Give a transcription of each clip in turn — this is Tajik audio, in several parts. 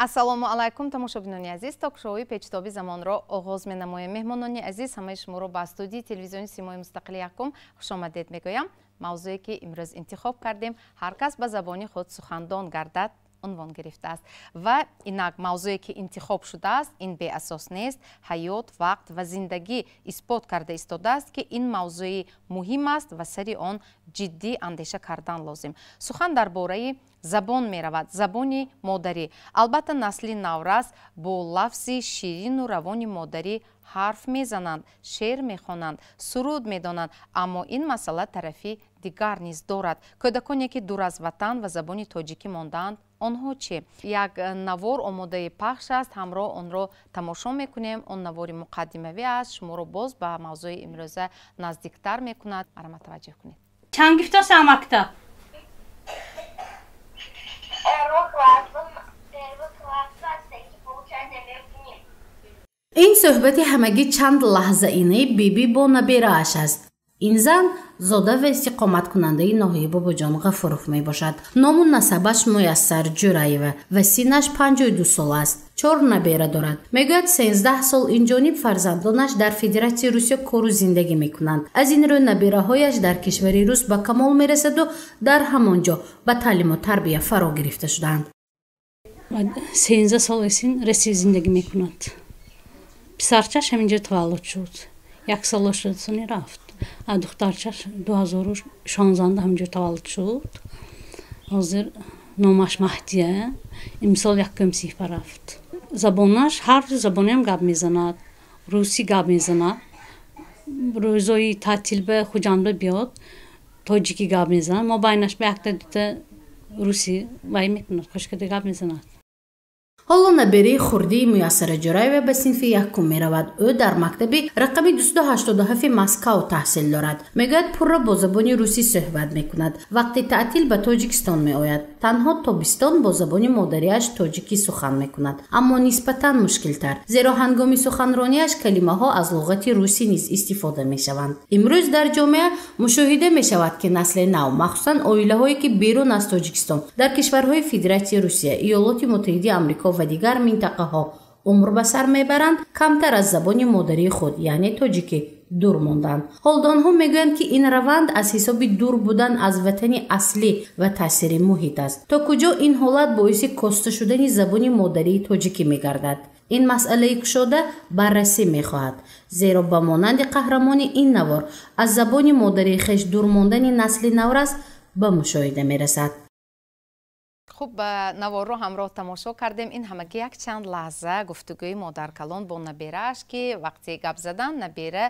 Ассалому алайкум, тамошобинони азиз. Ток-шоуи Печтоби замонро оғоз менамоем. Меҳмонони азиз, ҳамаи шуморо ба студияи телевизиони Симои Мустақили Якум хушомадед мегӯям. Мавзӯе ки имрӯз интихоб кардем, «Ҳар кас ба забони худ сухандон гардад» унвон гирифтааст. Ва инак, мавзӯе ки интихоб шудааст, ин беасос нест. Ҳаёт, вақт ва зиндагӣ исбот карда истодааст, ки ин мавзӯи муҳим аст ва сари он ҷиддӣ андеша кардан лозим. Сухан дар бораи забон меравад, забони модарӣ. Албатта, насли наврас бо лафзи ширину равони модарӣ ҳарф мезананд, шеър мехонанд, суруд медонанд, аммо ин масъала тарафи дигар низ дорад. Кӯдаконе ки дур аз ватан ва забони тоҷикӣ мондаанд, онҳо чӣ? Як навор омодаи пахш аст, ҳамроҳ онро тамошо мекунем. Он навори муқаддимавӣ аст, шуморо боз ба мавзӯи имрӯза наздиктар мекунад. Марҳамат, таваҷҷӯҳ кунед. Чанд гифтоса мактаб? Первый класс, первый класс, оценки получать намекунем. Ин суҳбати ҳамагӣ чанд лаҳзаинаи бибӣ бо наберааш аст. Ин зан зода ва истиқоматкунандаи ноҳияи Бобоҷон Ғафуров мебошад. Ному насабаш Муяссар Ҷураева ва синнаш 52 сол аст. Чор набера дорад. Мегӯяд, 13 сол инҷониб фарзандонаш дар Федератсияи Русия кору зиндагӣ мекунанд. Аз ин рӯ набераҳояш дар кишвари рус ба камол мерасаду дар ҳамон ҷо ба таълиму тарбия фаро гирифта шудаанд. 13 сол эсин Россия зиндагӣ мекунад. Писарчаш ҳаминҷо таваллуд шуд, як сола шуд, сони рафт. А духтарчаш 2016 ҳаминҷо таваллуд шуд. Ҳозир номаш Маҳдия, имсол якум синфа рафт. Забонаш ҳар забониам гап мезанад, русӣ гап мезанад. Рӯзои таътил ба Хуҷандба биёд, тоҷикӣ гап мезанад. Мо байнаш ба якта дута русӣ вай мекунад, хушкада гап мезанад. Ҳоло набераи хурдии Муяссара Ҷураева ба синфи якум меравад. Ӯ дар мактаби рақами 287 Москав таҳсил дорад. Мегӯяд, пурра бо забони русӣ суҳбат мекунад. Вақти таътил ба Тоҷикистон меояд. Танҳо тобистон бо забони модариаш тоҷикӣ сухан мекунад, аммо нисбатан мушкилтар, зеро ҳангоми суханронияш калимаҳо аз луғати русӣ низ истифода мешаванд. Имрӯз дар ҷомеа мушоҳида мешавад, ки насли нав, махсусан оилаҳое ки берун аз Тоҷикистон, дар кишварҳои Федератсияи Русия, Иёлоти Муттаҳиди Амрико ва дигар минтақаҳо умр ба сар мебаранд, камтар аз забони модарии худ, яъне тоҷикӣ, дур монданд. Ҳолдонҳо мегӯянд, ки ин раванд аз ҳисоби дур будан аз ватани аслӣ ва таъсири муҳит аст. То куҷо ин ҳолат боиси коста шудани забони модарии тоҷикӣ мегардад, ин масъалаи кушода баррасӣ мехоҳад, зеро ба монанди қаҳрамони ин навор аз забони модарии хеш дур мондани насли наврас ба мушоҳида мерасад. Хуб, наворро ҳамроҳ тамошо кардем. Ин ҳамагӣ якчанд лаҳза гуфтугӯи модаркалон бо наберааш, ки вақте гап задан, набера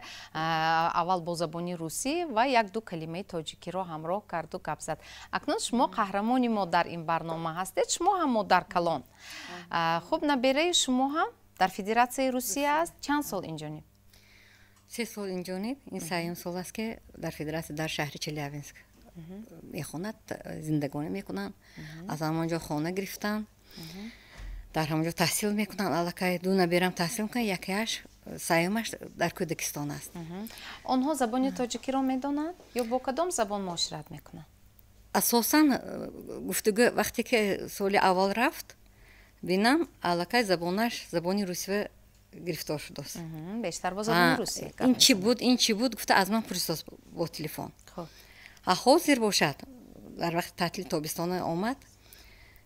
аввал бо забони русӣ ва як-ду калимаи тоҷикиро ҳамроҳ карду гап зад. Акнун шумо қаҳрамони мо дар ин барнома ҳастед, шумо ҳам модаркалон. Хуб, набераи шумо ҳам дар Федератсияи Русия аст. Чанд сол инҷониб? 3 сол инҷониб. Ин сеюм сол аст, ки дар федератсия, дар шаҳри Челябинск мехонад, зиндагонӣ мекунанд. Аз ҳамон ҷо хона гирифтанд, дар ҳамон ҷо таҳсил мекунанд. Аллакай ду наберам таҳсил мекунанд, якеаш, сеюмаш, дар кӯдакистон аст. Онҳо забони тоҷикиро медонанд ё бо кадом забон муошират мекунанд? Асосан гуфтугӯ, вақте ки соли аввал рафт, бинам, аллакай забонаш забони русия гирифтор шудааст. Бештар бо забони русӣ. Ин чӣ буд, ин чӣ буд, гуфта, аз ман пурсидааст бо телефон. А ҳозир бошад, дар вақти таътили тобистона омад,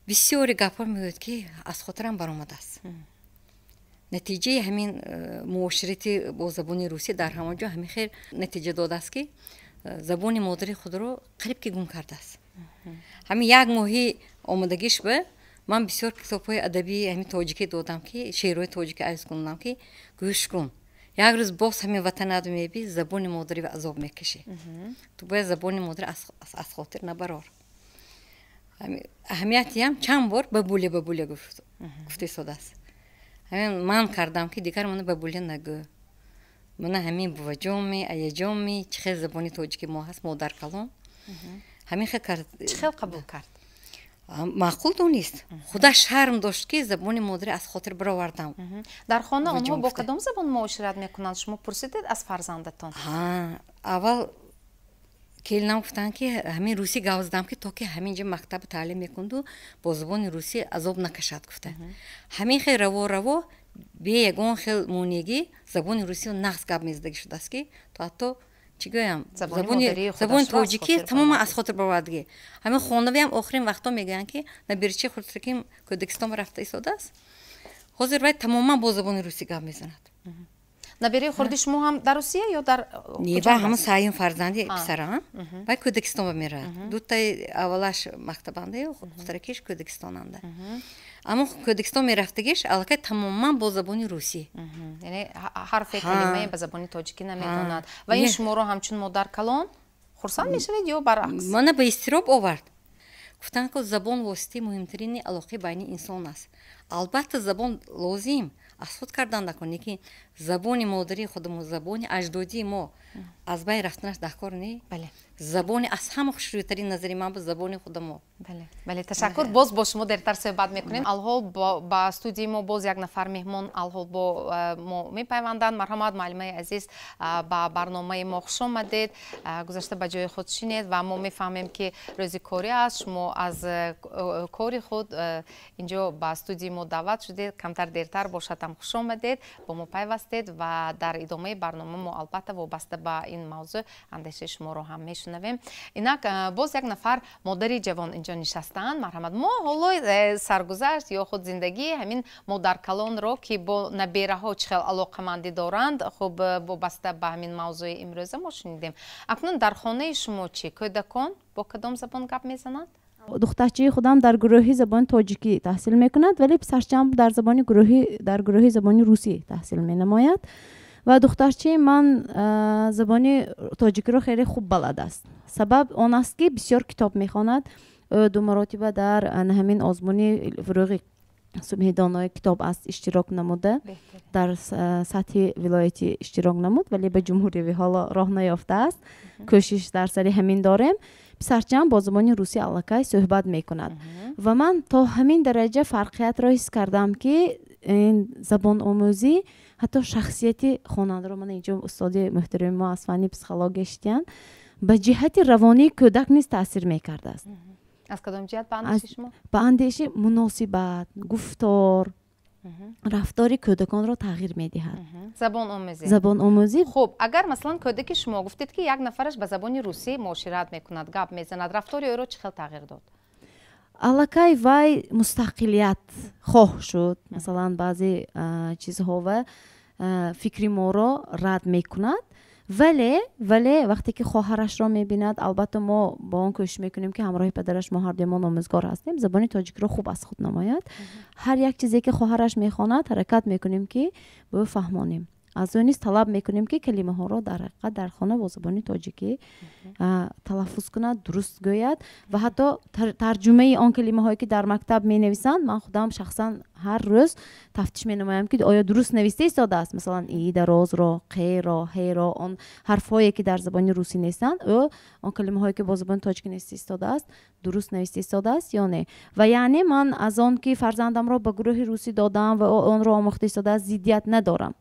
бисёри гапҳо мегӯяд, ки аз хотирам баромадааст. Натиҷаи ҳамин муоширати бо забони русӣ дар ҳамон ҷо ҳамин хел натиҷа додааст, ки забони модари худро қариб ки гум кардааст. Ҳамин як моҳи омодагиш ба ман бисёр китобҳои адабии ҳамин тоҷикӣ додам, ки шеърҳои тоҷикӣ айз кунам, ки гӯш кун, як рӯз боз ҳамин ватанат меби, забони модарӣ азоб мекашӣ, ту бояд забони модарӣ аз хотир набарор. Аҳамиятиам чанд бор «бабуля, бабуля» гуфта истодааст. Ҳамин ман кардам, ки дигар мана бабуля нагӯ, мана ҳамин буваҷонми, аяҷонми, чӣ хел забони тоҷики мо ҳаст, модаркалон ҳамин хел кард. Чӣ хел қабул кард? Маъқул донист. Худаш шарм дошт, ки забони модарӣ аз хотир баровардам. Дар хона онҳо бо кадом забон муошират мекунанд? Шумо пурсидед аз фарзандатон? Аввал Келинам гуфтанд, ки ҳамин русӣ гап задам, ки то ки ҳамин ҷо мактаб таълим мекунду, бо забони русӣ азоб накашад, гуфта. Ҳамин хел раво раво, бе ягон хел монеагӣ, забони русиро нағз гап мезадагӣ шудааст, ки то ҳатто, чӣ гӯям, забони тоҷикӣ тамоман аз хотир баровардагӣ. Ҳамин хонавиам охирин вақтҳо мегӯянд, ки набирчи хурдсаким кӯдакистон рафта истодааст, ҳозир вай тамоман бо забони русӣ гап мезанад. Набираи хурди шумо ҳам дар Русия ё дар Не, вай ҳамон сеюм фарзанди писарам, вай кӯдакистон ба меравад. Дутаи аввалаш мактабанда, духтаракиш кӯдакистонанда. Аммо кӯдакистон мерафтагиш аллакай тамоман бо забони русӣ. Яъне ҳарфе, калимае ба забони тоҷикӣ намедонад. Ва ин шуморо ҳамчун модар калон хурсанд мешавед ё баръакс? Мана ба изтироб овард. Гуфтанд, ки забон воситаи муҳимтарини алоқаи байни инсон аст. Албатта, забон лозим, аз худ кардан накун, лекин забони модарии худамо, забони аҷдодии мо аз байн рафтанаш дар кор не. Забони аз ҳама хушрӯйтарин назари ман бо забони худамо. Бале, ташаккур. Боз бо шумо дертар суҳбат мекунем. Алҳол ба студияи мо боз як нафар меҳмон алҳол бо мо мепайванданд. Марҳамат, муаллимаи азиз, ба барномаи мо хуш омадед. Гузашта ба ҷои худ шинед ва мо мефаҳмем, ки рӯзи корӣ аст, шумо аз кори худ инҷо ба студияи мо даъват шудед. Камтар дертар бошад ҳам, хуш омадед, бо мо пайвастед ва дар идомаи барнома мо албатта вобаста ба ин мавзӯъ андешаи шуморо ҳам мешунавем. Инак боз як нафар модари ҷавон инҷо нишастаанд. Марҳамат. Мо ҳоло саргузашт ё худ зиндагии ҳамин модаркалонро, ки бо набераҳо чӣ хел алоқамандӣ доранд, хуб, вобаста ба ҳамин мавзӯи имрӯза мо шунидем. Акнун дар хонаи шумо чӣ, кӯдакон бо кадом забон гап мезананд? Духтарчаи худам дар гурӯҳи забони тоҷикӣ таҳсил мекунад, вале писарчаам дар гурӯҳи забони русӣ таҳсил менамояд. Ва духтарчаи ман забони тоҷикиро хеле хуб балад аст. Сабаб он аст, ки бисёр китоб мехонад. Ӯ ду маротиба дар ҳамин озмуни «Фурӯғи субҳи донои китоб» аст иштирок намуда, дар сатҳи вилоятӣ иштирок намуд, вале ба ҷумҳуриявӣ ҳоло роҳ наёфтааст. Кӯшиш дар сари ҳамин дорем. Писарчаам бо забони русӣ аллакай суҳбат мекунад ва ман то ҳамин дараҷа фарқиятро ҳис кардам, ки ин забономӯзӣ ҳатто шахсияти хонандаро, мана инҷо устоди муҳтарами мо аз фанни психология шитиянд, ба ҷиҳати равонии кӯдак низ таъсир мекардааст. Аз кадом ҷиҳат, ба андешаи шумо? Ба андешаи муносибат, гуфтор, рафтори кӯдаконро тағйир медиҳад. Забономӯзӣ. Забономӯзӣ. Хуб, агар масалан кӯдаки шумо, гуфтед, ки як нафараш ба забони русӣ муошират мекунад, гап мезанад, рафтори ӯро чӣ хел тағйир дод? Аллакай вай мустақилият хоҳ шуд. Масалан, баъзе чизҳо ва фикри моро рад мекунад, вале вақте ки хоҳарашро мебинад, албатта мо бо он кӯшиш мекунем, ки ҳамроҳи падараш, мо ҳардуемон омӯзгор ҳастем, забони тоҷикиро хуб аз худ намояд. Ҳар як чизе ки хоҳараш мехонад, ҳаракат мекунем, ки ба ӯ фаҳмонем. Аз ӯ низ талаб мекунем, ки калимаҳоро дар ҳақиқат дар хона бо забони тоҷикӣ талаффуз кунад, дуруст гӯяд ва ҳатто тарҷумаи он калимаҳое, ки дар мактаб менависанд, ман худам шахсан ҳар рӯз тафтиш менамоям, ки оё дуруст нависта истодааст. Масалан, и дарозро, қеро, ҳеро, он ҳарфҳое, ки дар забони русӣ нестанд, ӯ он калимаҳое, ки бо забони тоҷикӣ нависта истодааст, дуруст нависта истодааст ё не. Ва яъне ман аз он ки фарзандамро ба гурӯҳи русӣ додам ва онро омӯхта истодааст, зиддият надорам.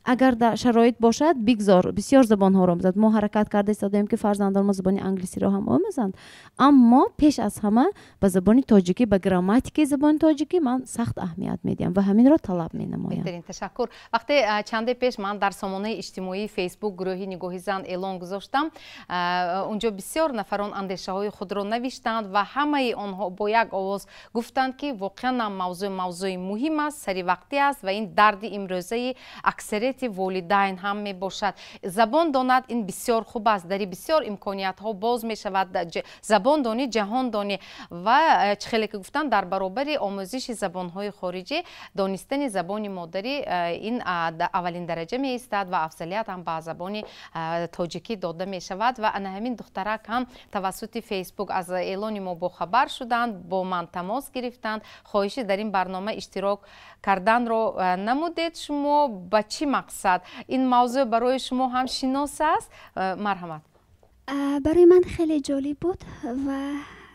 Агар дар шароит бошад, бигзор бисёр забонҳоро омӯзад. Мо ҳаракат карда истодаем, ки фарзандон мо забони англисиро ҳам омӯзанд, аммо пеш аз ҳама ба забони тоҷикӣ, ба грамматикаи забони тоҷикӣ ман сахт аҳамият медиҳам ва ҳаминро талаб менамоям. Беҳтарин, ташаккур. Вақте чанде пеш ман дар сомонаи иҷтимоии Фейсбук гурӯҳи «Нигоҳи зан» эълон гузоштам, унҷо бисёр нафарон андешаҳои худро навиштанд ва ҳамаи онҳо бо як овоз гуфтанд, ки воқеан ҳам мавзӯъ мавзӯи муҳим аст, саривақтӣ аст ва ин дарди имрӯзаи аксарияти волидайн ҳам мебошад. Забон донад, ин бисёр хуб аст, дари бисёр имкониятҳо боз мешавад. Забон донӣ, ҷаҳон донӣ. Ва чӣ хеле ки гуфтанд, дар баробари омӯзиши забонҳои хориҷӣ донистани забони модарӣ ин аввалин дараҷа меистад ва афзалият ҳам ба забони тоҷикӣ дода мешавад. Ва ана ҳамин духтарак ҳам тавассути Фейсбук аз эълони мо бохабар шуданд, бо ман тамос гирифтанд, хоҳиши дар ин барнома иштирок карданро намудед. Шумо ба чӣ мақсад? Ин мавзӯъ барои шумо ҳам шинос аст? Марҳамат. Барои ман хеле ҷолиб буд ва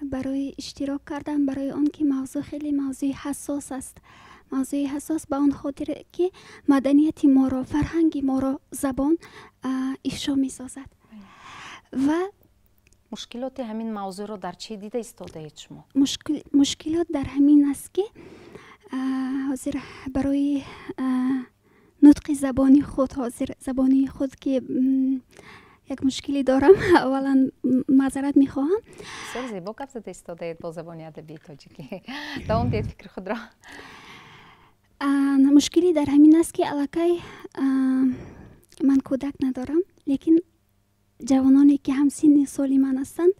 барои иштирок кардан, барои он ки мавзӯъ хеле мавзӯи ҳассос аст. Мавзӯи ҳассос ба он хотир, ки маданияти моро, фарҳанги моро забон ифшо месозад ва Мушкилоти ҳамин мавзӯъро дар чӣ дида истодаед шумо? Мушкилот дар ҳамин аст, ки ҳозир барои нутқи забони худ, ҳозир забони худ ки як мушкилӣ дорам, аввалан маъзарат мехоҳам. Бисёр зебо гап зада истодаед бо забони адабии тоҷикӣ. Давом диҳед фикри худро. Мушкилӣ дар ҳамин аст, ки аллакай ман кӯдак надорам, лекин ҷавононе, ки ҳамсинни соли ман ҳастанд,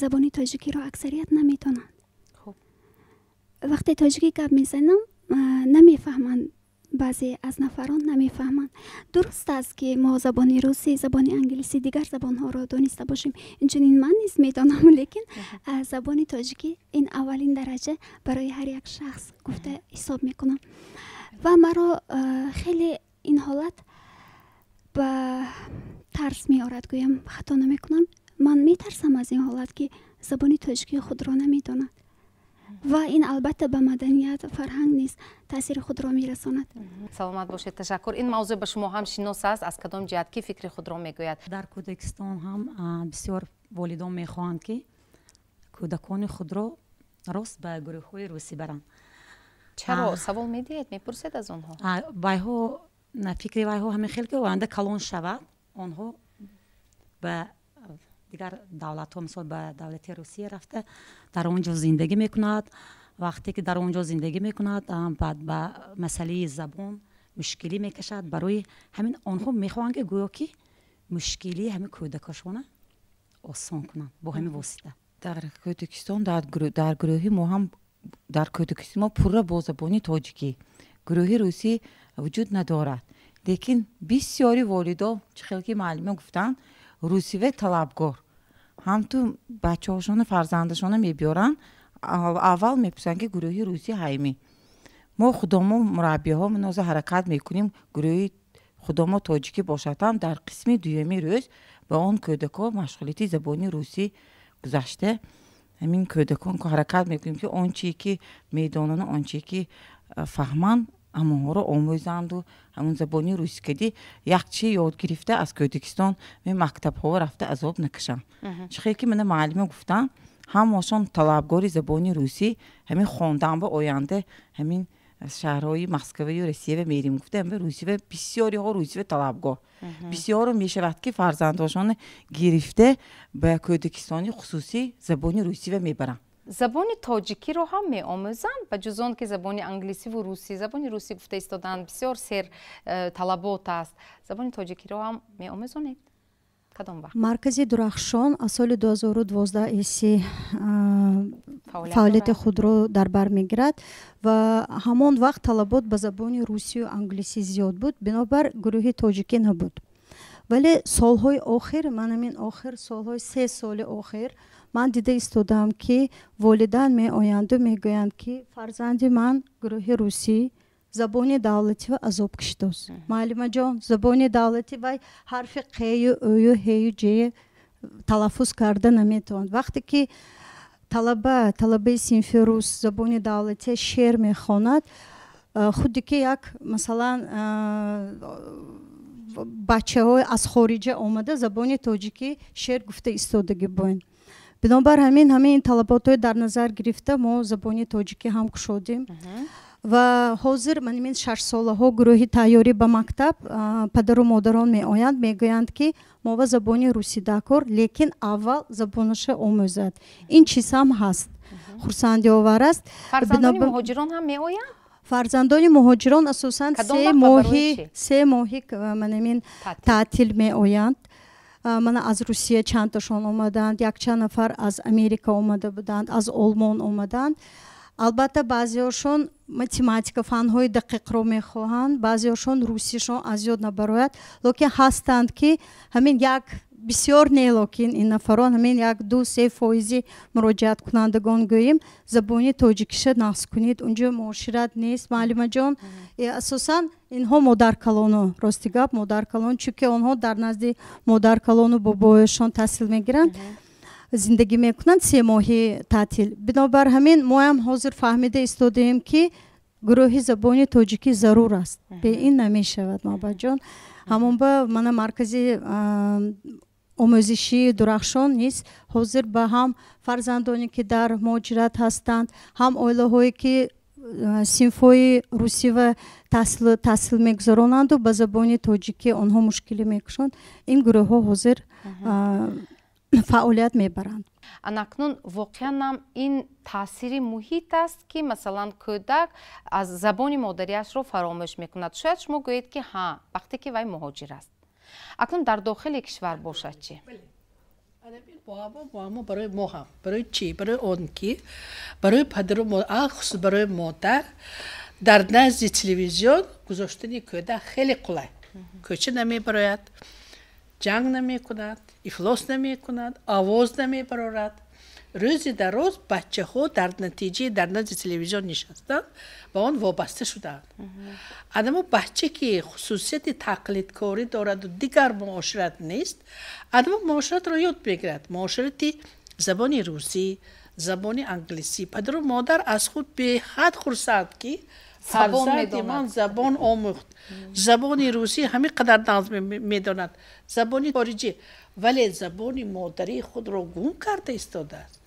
забони тоҷикиро аксарият наметонанд. Вақте тоҷикӣ гап мезанам, намефаҳманд, баъзе аз нафарон намефаҳманд. Дуруст аст, ки мо забони русӣ, забони англисӣ, дигар забонҳоро дониста бошем, инчунин ман низ медонам, лекин забони тоҷикӣ ин аввалин дараҷа барои ҳар як шахс гуфта ҳисоб мекунам. Ва маро хеле ин ҳолат ба тарс меорад, гӯям, хато намекунам. Ман метарсам аз ин ҳолат, ки забони тоҷикии худро намедонад, ва ин албатта ба маданият, фарҳанг низ таъсири худро мерасонад. Саломат бошед, ташаккур. Ин мавзӯъ ба шумо ҳам шинос аст. Аз кадом ҷиҳат ки фикри худро мегӯяд? Дар кӯдакистон ҳам бисёр волидон мехоҳанд, ки кӯдакони худро рост ба гурӯҳҳои русӣ баранд. Чаро? Савол медиҳед, мепурсед аз онҳо? Вайҳо фикри вайҳо ҳамин хел, ки оянда калон шавад, онҳо ба дигар давлатҳо, мисол ба давлати Русия рафта, дар он ҷо зиндагӣ мекунад. Вақте ки дар он ҷо зиндагӣ мекунад, баъд ба масъалаи забон мушкилӣ мекашад. Барои ҳамин онҳо мехоҳанд, ки гӯё ки мушкилии ҳамин кӯдакашона осон кунанд бо ҳамин восита. Дар кӯдакистон, дар гурӯҳи мо ҳам, дар кӯдакистони мо пурра бо забони тоҷикӣ, гурӯҳи русӣ вуҷуд надорад. Лекин бисёри волидо, чӣ хел ки муаллима гуфтанд, русиве талабгор ҳамту бачаҳошона, фарзандашона мебиёранд, аввал мепурсанд, ки гурӯҳи русӣ ҳайми. Мо худомо, мураббиҳо, ноза ҳаракат мекунем, гурӯҳи худомо тоҷикӣ бошад ҳам, дар қисми дуюми рӯз ба он кӯдакҳо машғулияти забони русӣ гузашта, ҳамин кӯдакон ҳаракат мекунем, ки он чие ки медонану он чие ки фаҳманд, ҳамонҳоро омӯзанду ҳамон забони русӣ кади як чи ёд гирифта, аз кӯдакистон мактабҳо рафта азоб накашанд. Чӣ хел ки мана муаллима гуфтанд, ҳамашон талабгори забони русӣ, ҳамин хондан ба оянда ҳамин шаҳрҳои Москваю Россиява мерим гуфта, русива бисёриҳо русива талабгор. Бисёро мешавад, ки фарзандҳошона гирифта ба кӯдакистони хусусӣ забони русива мебаранд. Забони тоҷикиро ҳам меомӯзанд, ба ҷуз он ки забони англисиву русӣ? Забони русӣ гуфта истоданд, бисёр сер талабот аст. Забони тоҷикиро ҳам меомӯзонед? Кадом вақт? Маркази Дурахшон аз соли 2012 эси фаъолияти худро дар бар мегирад ва ҳамон вақт талабот ба забони русию англисӣ зиёд буд, бинобар гурӯҳи тоҷикӣ набуд. Вале солҳои охир, ман ҳамин охир солҳои, 3 соли охир ман дида истодаам, ки волидан меоянду мегӯянд, ки фарзанди ман гурӯҳи русӣ, забони давлатӣ ва азоб кишидааст, муаллимаҷон, забони давлатӣ вай ҳарфи қею ӯю ҳею ҷею талаффуз карда наметавонад. Вақте ки талабаи синфи рус забони давлатӣ шеър мехонад, худде ки як, масалан, бачаҳои аз хориҷа омада забони тоҷикӣ шеър гуфта истодагӣ боянд. Бинобар ҳамин, ҳамин талаботҳои дар назар гирифта, мо забони тоҷикӣ ҳам кушодем ва ҳозир ман ин шашсолаҳо, гурӯҳи тайёрӣ ба мактаб, падару модарон меоянд, мегӯянд, ки мо ба забони русӣ дакор, лекин аввал забонаша омӯзад. Ин чиз ҳам ҳаст, хурсандиовар аст. Фарзандони муҳоҷирон ҳам меоянд? Фарзандони муҳоҷирон асосан 3 моҳи, 3 моҳи манамин таътил меоянд. Мана аз Русия чандташон омаданд, якчанд нафар аз Америка омада буданд, аз Олмон омаданд. Албатта, баъзеҳошон математика, фанҳои дақиқро мехоҳанд, баъзеҳошон русишон аз ёд набарояд, лекин ҳастанд, ки ҳамин як бисёр не, лекин ин нафарон ҳамин як 2-3 фоизи муроҷиаткунандагон гӯем, забони тоҷикиша нақс кунед, унҷо муошират нест, муаллимаҷон. Асосан инҳо модаркалону, рости гап, модаркалон, чунки онҳо дар назди модаркалону бобоёшон таҳсил мегиранд, зиндагӣ мекунанд 3 моҳи таътил. Бинобар ҳамин моям ҳозир фаҳмида истодаем, ки гурӯҳи забони тоҷикӣ зарур аст, бе ин намешавад, Муҳаббатҷон. Ҳамон ба мана маркази омӯзишии Дурахшон низ ҳозир ба ҳам фарзандоне, ки дар муҳоҷират ҳастанд, ҳам оилаҳое, ки синфҳои русива таҳсил мегузаронанду ба забони тоҷикӣ онҳо мушкилӣ мекушанд, ин гурӯҳҳо ҳозир фаъолият мебаранд. Анакнун воқеан ҳам ин таъсири муҳит аст, ки масалан кӯдак аз забони модариашро фаромӯш мекунад. Шояд шумо гӯед, ки ҳа, вақте ки вай муҳоҷир аст. Акнун дар дохили кишвар бошад чӣ? Муаммо барои мо ҳам. Барои чӣ? Барои он ки барои падару хусус барои модар дар назди телевизион гузоштани кӯдак хеле қулай. Кӯча намебарояд, ҷанг намекунад, ифлос намекунад, овоз намебарорад. Рӯзи дароз бачаҳо дар натиҷаи дар назди телевизион нишастан ба он вобаста шудаанд. Анамо бача, ки хусусияти тақлидкорӣ дораду дигар муошират нест, анамо муоширатро ёд мегирад, муоширати забони русӣ, забони англисӣ. Падару модар аз худ беҳад хурсанд, ки фарзанди ман забон омӯхт, забони русӣ ҳамин қадар нағз медонад, забони хориҷӣ, вале забони модарии худро гум карда истодааст.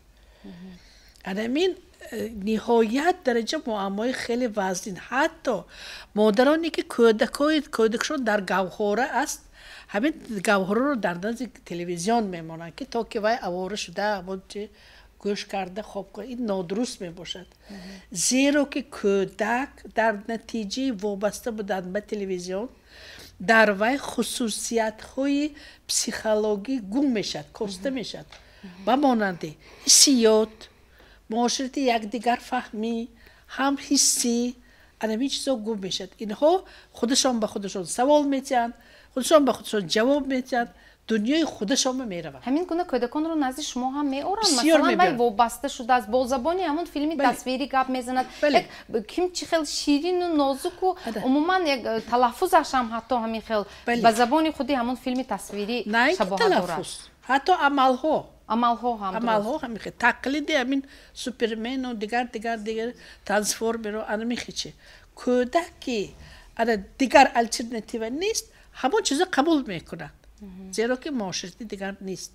Анамин ниҳоят дараҷа муаммои хеле вазнин. Ҳатто модароне, ки кӯдакшон дар гавҳора аст, ҳамин гавҳораро дар назди телевизион мемонанд, ки то ки вай авора шуда гӯш карда хоб кунад. Ин нодуруст мебошад, зеро ки кӯдак дар натиҷаи вобаста будан ба телевизион дар вай хусусиятҳои психологӣ гум мешавад, коста мешавад, ба монанди ҳиссиёт, муоширати якдигарфаҳмӣ, ҳам ҳиссӣ, анамин чизо гум мешавад. Инҳо худашон ба худашон савол метиҳанд, худашон ба худашон ҷавоб метиҳанд, дунёи худашонба мераванд. Ҳамин гуна кӯдаконро назди шумо ҳам меоранд? Масалан, вай вобаста шудааст, бо забони ҳамон филми тасвирӣ гап мезанад, як ким чӣ хел ширину нозуку, умуман як талаффузаш ҳам ҳатто ҳамин хел ба забони худи ҳамон филми тасвирӣ шабоҳат дорад. Ҳатто амалҳо. Амалҳо ҳам. Амалҳо ҳамин хел тақлиди ҳамин Супермену дигар, дигар, дигар, трансформеру, анамин хечи. Кӯдак ки ана дигар алтернатива нест, ҳамон чизо қабул мекунад, зеро ки муоширати дигар нест.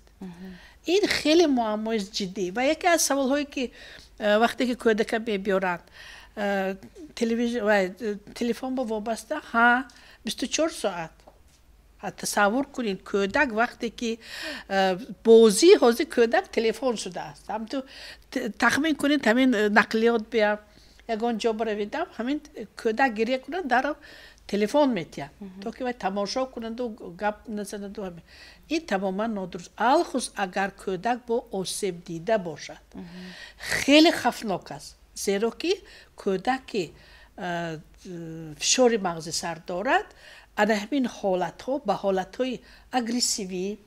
Ин хеле муаммои ҷиддӣ. Ва яке аз саволҳое, ки вақте ки кӯдака мебиёранд, телефон ба вобаста, ҳа, 24 соат. Тасаввур кунед, кӯдак вақте ки бозӣ, ҳозир кӯдак телефон шудааст. Ҳамту тахмин кунед, ҳамин нақлиёт биям, ягон ҷо баравидам, ҳамин кӯдак гиря кунад, дарав телефон метиҳад, то ки вай тамошо кунаду гап назанаду. Ин тамоман нодуруст, алхус агар кӯдак бо осебдида бошад, хеле хавфнок аст, зеро ки кӯдак ки фишори мағзи сар дорад, ана ҳамин ҳолатҳо ба ҳолатҳои агрессивӣ,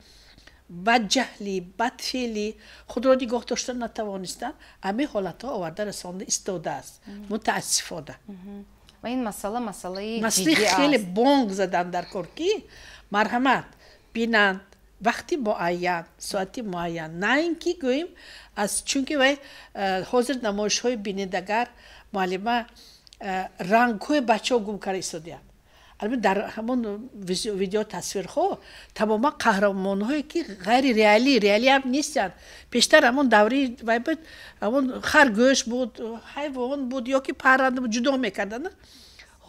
бадҷаҳлӣ, бадфеълӣ, худро нигоҳ дошта натавонистан, ҳамин ҳолатҳо оварда расонда истодааст, мутаассифона. Ва ин масъала масъалаи масъалаи хеле бонг задан дар кор, ки марҳамат, бинанд вақти муайян, соати муайян, на ин ки гӯем аз чунки вай ҳозир намоишҳои бинедагар, муаллима, рангҳои бачаҳо гум карда истодиянд. Албатта, дар ҳамон видеотасвирҳо тамоман қаҳрамонҳое, ки ғайри реалӣ, реалиам нестанд. Пештар ҳамон давраи вай буд, ҳамон харгӯш буд, ҳайвон буд ё ки парранда буд, ҷудо мекарданд.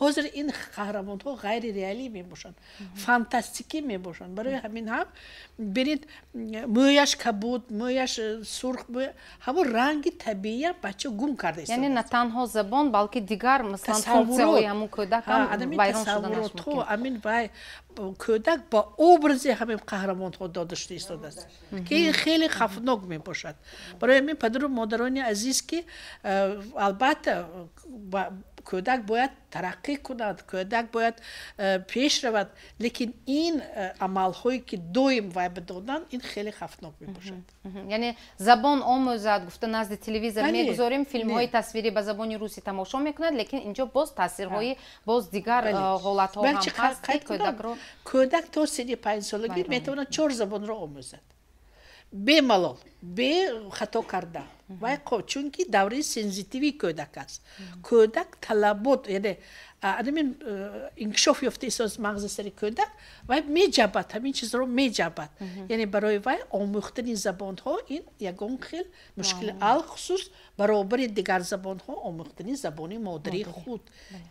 Ҳозир ин қаҳрамонҳо ғайри реалӣ мебошанд, фантастикӣ мебошанд. Барои ҳамин ҳам бинед, мӯяш кабуд, мӯяш сурх, ҳамон ранги табииам бача гум карда. Яъне на танҳо забон, балки дигар, масалан, функсияҳои ҳамон кӯдак ҳам вайрон шуданаш мумкин. Ҳамин вай кӯдак ба образи ҳамин қаҳрамонҳо дода шуда истодааст, ки ин хеле хавфнок мебошад. Барои ҳамин, падару модарони азиз, ки албатта кӯдак бояд тараққӣ кунад, кӯдак бояд пеш равад, лекин ин амалҳое, ки доим вай ба додан, ин хеле хавфнок мебошад. Яъне забон омӯзад гуфта назди телевизор мегузорем, филмҳои тасвирӣ ба забони русӣ тамошо мекунад, лекин инҷо боз таъсирҳои боз дигар ҳолатҳо ҳам ҳаст, ки кӯдакро Кӯдак то синни 5-солагӣ метавонад чор забонро омӯзад бемалол. Бе хато кардан вай, чунки давраи сензитивии кӯдак аст. Кӯдак талабот, яъне ҳамин инкишоф ёфта истодааст мағзи сари кӯдак, вай меҷабад, ҳамин чизро меҷабад. Яъне барои вай омӯхтани забонҳо ин ягон хел мушкил, алхусус баробари дигар забонҳо омӯхтани забони модарии худ,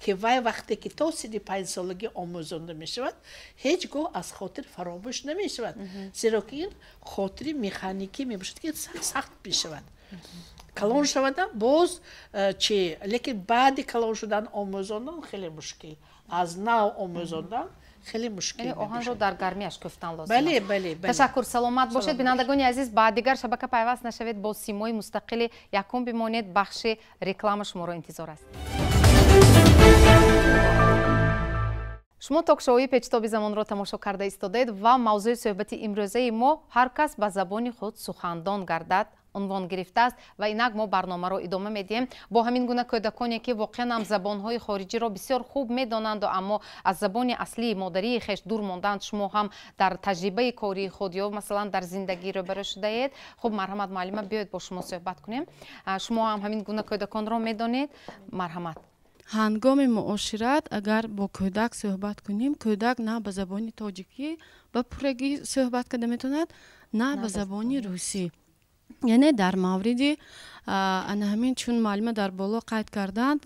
ки вай вақте ки то синни 5-солагӣ омӯзонда мешавад, ҳеҷ гоҳ аз хотир фаромӯш намешавад, зеро ки ин хотири механикӣ мебошад, ки сахт мешавад. Калон шавадам боз чи, лекин баъди калон шудан омӯзондан хеле мушкил, аз нав омӯзондан хеле мушкил. Оҳанро дар гармиаш кӯфтан лозим. Бале, бале. Ташаккур, саломат бошед. Бинандагони азиз, ба дигар шабака пайваст нашавед, бо Симои мустақили якум бимонед, бахши реклама шуморо интизор аст. Шумо ток-шоуи Печтоби замонро тамошо карда истодаед ва мавзӯи суҳбати имрӯзаи мо «Ҳар кас ба забони худ сухандон гардад» унвон гирифтааст. Ва инак мо барномаро идома медиҳем бо ҳамин гуна кӯдаконе, ки воқеан ҳам забонҳои хориҷиро бисёр хуб медонанду, аммо аз забони аслии модарии хеш дур монданд. Шумо ҳам дар таҷрибаи кории худ ё масалан дар зиндагӣ рӯбарӯ шудаед. Хуб, марҳамат, муаллима, биёед бо шумо суҳбат кунем. Шумо ҳам ҳамин гуна кӯдаконро медонед. Марҳамат. Ҳангоми муошират агар бо кӯдак суҳбат кунем, кӯдак на ба забони тоҷикӣ ба пуррагӣ суҳбат карда метавонад, на ба забони русӣ. Яъне дар мавриди ана ҳамин, чун муаллима дар боло қайд карданд,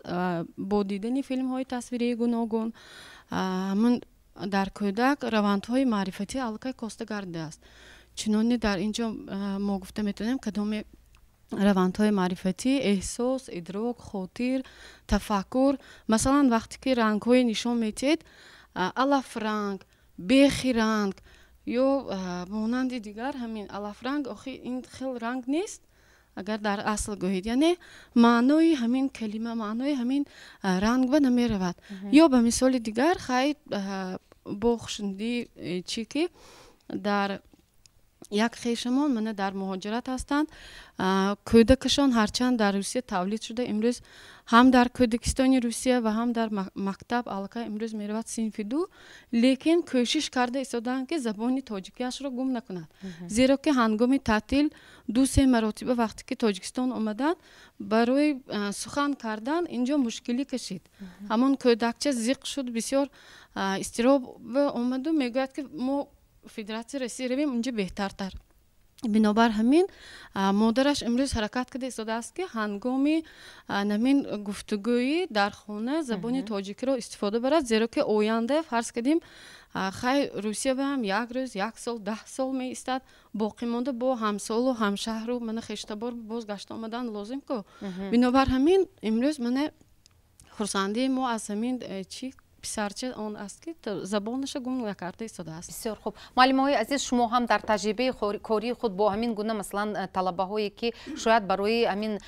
бо дидани филмҳои тасвирии гуногун ҳамин дар кӯдак равандҳои маърифатӣ аллакай коста гардидааст. Чуноне дар ин ҷо мо гуфта метавонем, кадоме равандҳои маърифатӣ: эҳсос, идрок, хотир, тафаккур. Масалан, вақте ки рангҳое нишон медиҳед, алафранг, бехи ранг ё монанди дигар, ҳамин алафранг охи ин хел ранг нест, агар дар асл гӯед, яъне маънои ҳамин калима, маънои ҳамин ранг ба намеравад. Ё ба мисоли дигар, хай, бо хушнудӣ чӣ ки дар як хешамон мана дар муҳоҷират ҳастанд, кӯдакашон ҳарчанд дар Русия тавлид шуда, имрӯз ҳам дар кӯдакистони Русия ва ҳам дар мактаб аллакай имрӯз меравад синфи 2, лекин кӯшиш карда истодаанд, ки забони тоҷикиашро гум накунад, зеро ки ҳангоми таътил 2-3 маротиба вақте ки Тоҷикистон омаданд, барои сухан кардан инҷо мушкилӣ кашид. Ҳамон кӯдакча зиқ шуд, бисёр изтироб омаду мегӯяд, ки мо Федератсияи Россия равем, унҷа беҳтартар. Бинобар ҳамин модараш имрӯз ҳаракат карда истодааст, ки ҳангоми намин гуфтугӯӣ дар хона забони тоҷикиро истифода барад, зеро ки оянда, фарз кардем, хай, Русия ҳам як рӯз, як сол, 10 сол меистад, боқӣ монда бо ҳамсолу ҳамшаҳру мана хештабор боз гашта омадан лозим ку. Бинобар ҳамин имрӯз мана хурсандии мо аз ҳамин чӣ писарча он аст, ки забонаша гум накарда истодааст. Бисёр хуб. Муаллимаҳои азиз, шумо ҳам дар таҷрибаи кории худ бо ҳамин гуна, масалан, талабаҳое, ки шояд барои ҳамин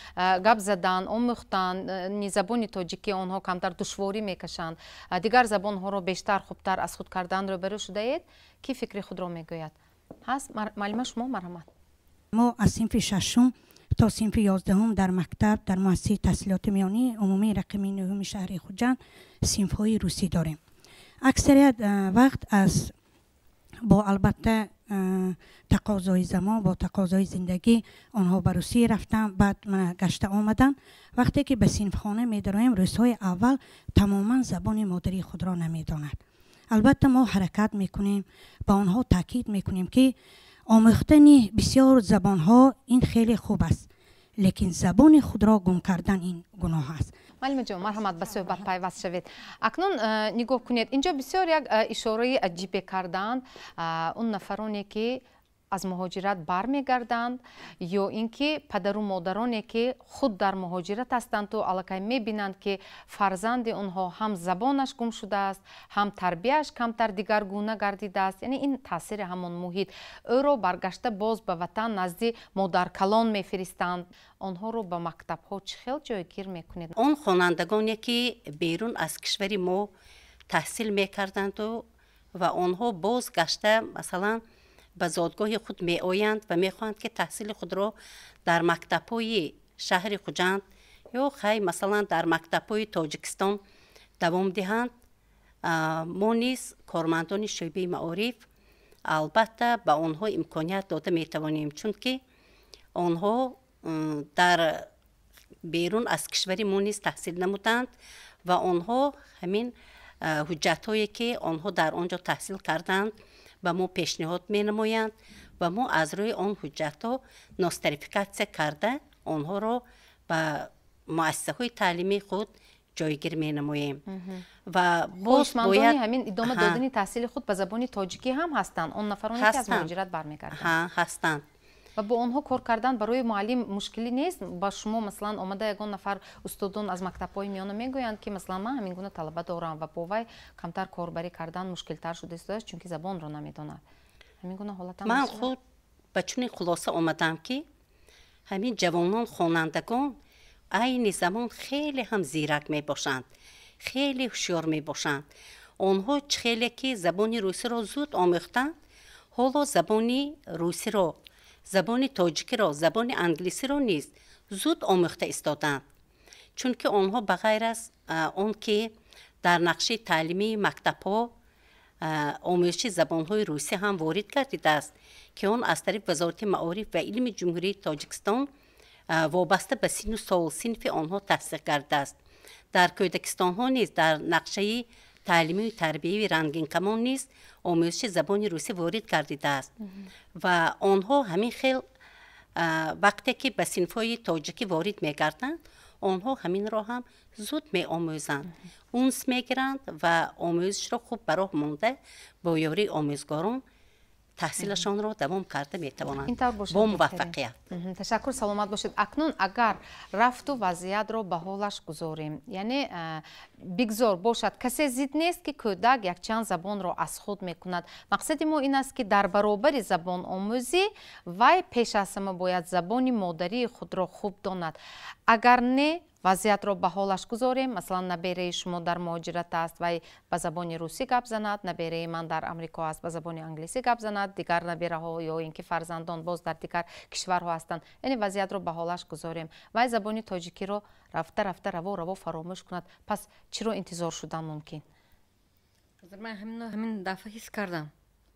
гап задан, омӯхтани забони тоҷикӣ онҳо камтар душворӣ мекашанд, дигар забонҳоро бештар хубтар аз худ кардан рӯбарӯ шудаед, кӣ фикри худро мегӯяд? Ҳаст? Муаллима, шумо марҳамат. Мо аз синфи шашум то синфи 11-ум дар мактаб, дар муассисаи таҳсилоти миёнии умумии рақами нӯҳуми шаҳри Хуҷанд синфҳои русӣ дорем. Аксарият вақт аз бо, албатта, тақозои замон, бо тақозои зиндагӣ онҳо ба Русия рафтанд, баъд гашта омаданд. Вақте ки ба синфхона медароем, рӯзҳои аввал тамоман забони модарии худро намедонад. Албатта, мо ҳаракат мекунем, ба онҳо таъкид мекунем, ки омӯхтани бисёр забонҳо ин хеле хуб аст, лекин забони худро гум кардан ин гуноҳ аст. Муаллимаҷон, марҳамат, ба суҳбат пайваст шавед. Акнун нигоҳ кунед, инҷо бисёр як ишораи аҷибе карданд. Он нафароне, ки аз муҳоҷират бармегарданд, ё ин ки падару модароне, ки худ дар муҳоҷират ҳастанду аллакай мебинанд, ки фарзанди онҳо ҳам забонаш гум шудааст, ҳам тарбияш камтар дигаргуна гардидааст, яъне ин таъсири ҳамон муҳит, ӯро баргашта боз ба ватан назди модаркалон мефиристанд. Онҳоро ба мактабҳо чӣ хел ҷойгир мекунед? Он хонандагоне, ки берун аз кишвари мо таҳсил мекарданду ва онҳо боз гашта, масалан, ба зодгоҳи худ меоянд ва мехоҳанд, ки таҳсили худро дар мактабҳои шаҳри Хуҷанд ё, хай, масалан, дар мактабҳои Тоҷикистон давом диҳанд, мо низ, кормандони шӯъбаи маориф, албатта, ба онҳо имконият дода метавонем, чунки Онҳо дар берун аз кишвари мо низ таҳсил намуданд ва онҳо ҳамин ҳуҷҷатҳое, ки онҳо дар он ҷо таҳсил карданд, ба мо пешниҳод менамоянд ва мо аз рӯи он ҳуҷҷатҳо нострификатсия карда, онҳоро ба муассисаҳои таълимии худ ҷойгир менамоем. Ва боз бояд ҳамин идома додани таҳсили худ ба забони тоҷикӣ ҳам ҳастанд он нафароне, ки аз муҳоҷират бармегарданд? Ҳастанд. Ва бо онҳо кор кардан барои муаллим мушкилӣ нест? Ба шумо, масалан, омада ягон нафар устодон аз мактабҳои миёна мегӯянд, ки масалан ман ҳамин гуна талаба дорам ва бо вай камтар корбарӣ кардан мушкилтар шуда истодааст, чунки забонро намедонад. Ҳамин гуна ҳолатам? Ман худ ба чунин хулоса омадам, ки ҳамин ҷавонон, хонандагон айни замон хеле ҳам зирак мебошанд, хеле ҳушёр мебошанд. Онҳо чӣ хеле ки забони русиро зуд омӯхтанд, ҳоло забони русиро, забони тоҷикиро, забони англисиро низ зуд омӯхта истоданд, чунки онҳо ба ғайр аз он ки дар нақшаи таълимии мактабҳо омӯзиши забонҳои русӣ ҳам ворид гардидааст, ки он аз тарафи Вазорати маориф ва илми Ҷумҳурии Тоҷикистон вобаста ба синну сол, синфи онҳо тасдиқ гардидааст, дар кӯдакистонҳо низ дар нақшаи таълимию тарбиявии рангинкамон низ омӯзиши забони русӣ ворид гардидааст. Ва онҳо ҳамин хел вақте ки ба синфҳои тоҷикӣ ворид мегарданд, онҳо ҳаминро ҳам зуд меомӯзанд, унс мегиранд ва омӯзишро хуб ба роҳ монда, бо ёрии омӯзгорон таҳсилашонро давом карда метавонанд бо муваффақият. Ташаккур, саломат бошед. Акнун агар рафту вазъиятро ба ҳолаш гузорем, яъне бигзор бошад, касе зид нест, ки кӯдак якчанд забонро аз худ мекунад. Мақсади мо ин аст, ки дар баробари забономӯзӣ вай пеш аз ҳама бояд забони модарии худро хуб донад. Агар не, вазъиятро ба ҳолаш гузорем, масалан, набераи шумо дар муҳоҷират аст, вай ба забони русӣ гап занад, набераи ман дар Амрико аст, ба забони англисӣ гап занад, дигар набераҳо ё ин ки фарзандон боз дар дигар кишварҳо ҳастанд, яъне вазъиятро ба ҳолаш гузорем, вай забони тоҷикиро рафта рафта, раво раво фаромӯш кунад, пас чиро интизор шудан мумкин? Ман ҳамин дафъа ҳис кардам,